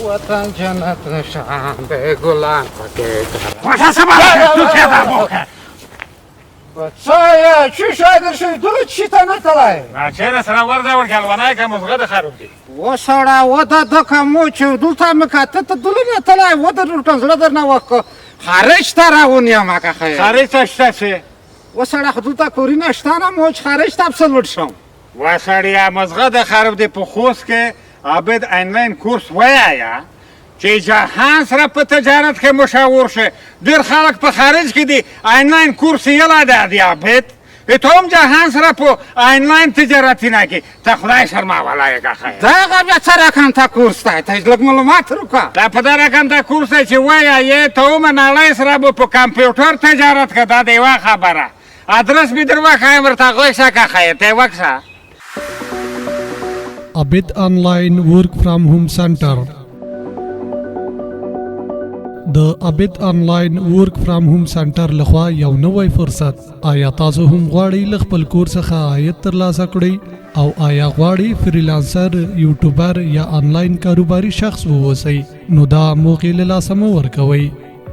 وطن جنت نشان دی ګلان پکې خوښه سبا څه دا بوکه څه یې چې شای درشي دلته چی ته نه تلای چیرې سره ورځه ورکلونه کوم زغه د خراب دي و سړه و دا د کوم چې دلته مې کاته ته دلته نه تلای و د ټول زړه درنه وخت خارج ته راونیم که خیر خارج ته شته چې و سړه خو دلته کورونه شته نه موج خارج ته څه لوټ شم و سړیا مزغه د خراب دی په خوست کې عابد انلاین کورس وایایا چې جهان سره په تجارت کې مشاور شي. ډېر خلک په خارج کې دي انلاین کورس یې لا ده دی عابد ته هم جهان سره په انلاین تجارتي نه کې ته خدای شرماولی یې که خیر. دغه بیا څه رقم ته کورس دی؟ ته لږ معلومات وکړه. دا په دا رقم ته کورس دی چې وایه یې ته هم نړۍ سره به په کمپیوټر تجارت که دا د یوه خبره. ادرس مې در وښایم ورته غوږ شه که خیر ته وکړه. عابد انلاین ورک فرام هوم سنټر. د عابد انلاین ورک فرام هوم سنټر لخوا یو نوی فرصت. آیا تاسو هم غواړئ له خپل کور څخه عاید ترلاسه کړئ او آیا غواړئ freelancer، YouTuber یا انلاین کاروباري شخص واوسئ؟ نو دا موقع له لاسه مه ورکوئ.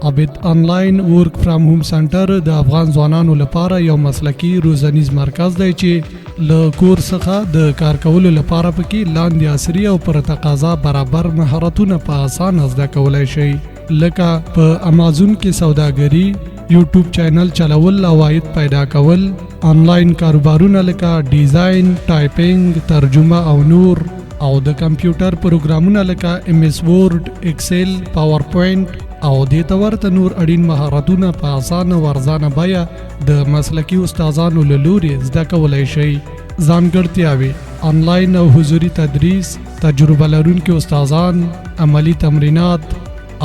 عابد انلاین ورک فرام هوم سنټر د افغان ځوانانو لپاره یو مسلکي روزنیز مرکز دی چې له کور څخه د کار کولو لپاره پکې لاندې عصري او پر تقاضا برابر مهارتونه په اسانه زده کولای شئ، لکه په امازون کې سوداګري، یوټیوب چینل چلول او عاید پیدا کول، انلاین کاروبارونه لکه ډیزاین، ټایپینګ، ترجمه او نور، او د کمپیوټر پروګرامونه لکه ام اس ورډ، اکسل، پاورپوینټ او دې ته ورته نور اړین مهارتونه په اسانه او ارزانه بیه د مسلکي استادانو له لوري زده کولای شئ. ځانګړتیاوې: انلاین او حضوري تدریس، تجربه لرونکي استادان، عملي تمرینات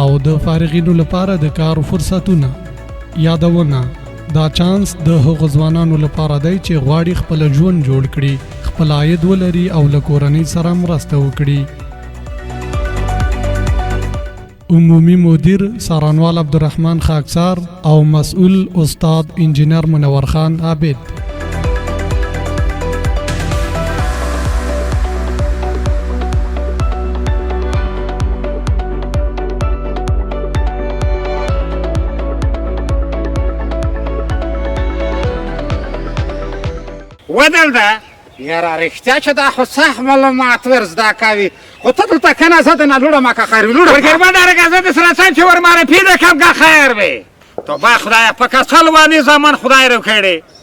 او د فارغینو لپاره د کار فرصتونه. یادونه: دا چانس د هغو ځوانانو لپاره دی چې غواړي خپل ژوند جوړ کړي، خپل عاید ولري او له کورنۍ سره مرسته وکړي. عمومي مدیر سارنوال عبدالرحمن خاکسار او مسؤل استاد انجینر منور خان عابد. ودلده یاره رښتیا چې دا خو سخت معلومات ور زده کوي، خو ته دلته کښېنه، زه درنه لوړم که خیر وي. لوړم. ورګرمه درګه زه د سره څنګه چې ور معرفي د کم که خیر وي. توبه خدایه په کسل واني زمن خدای رو کړي.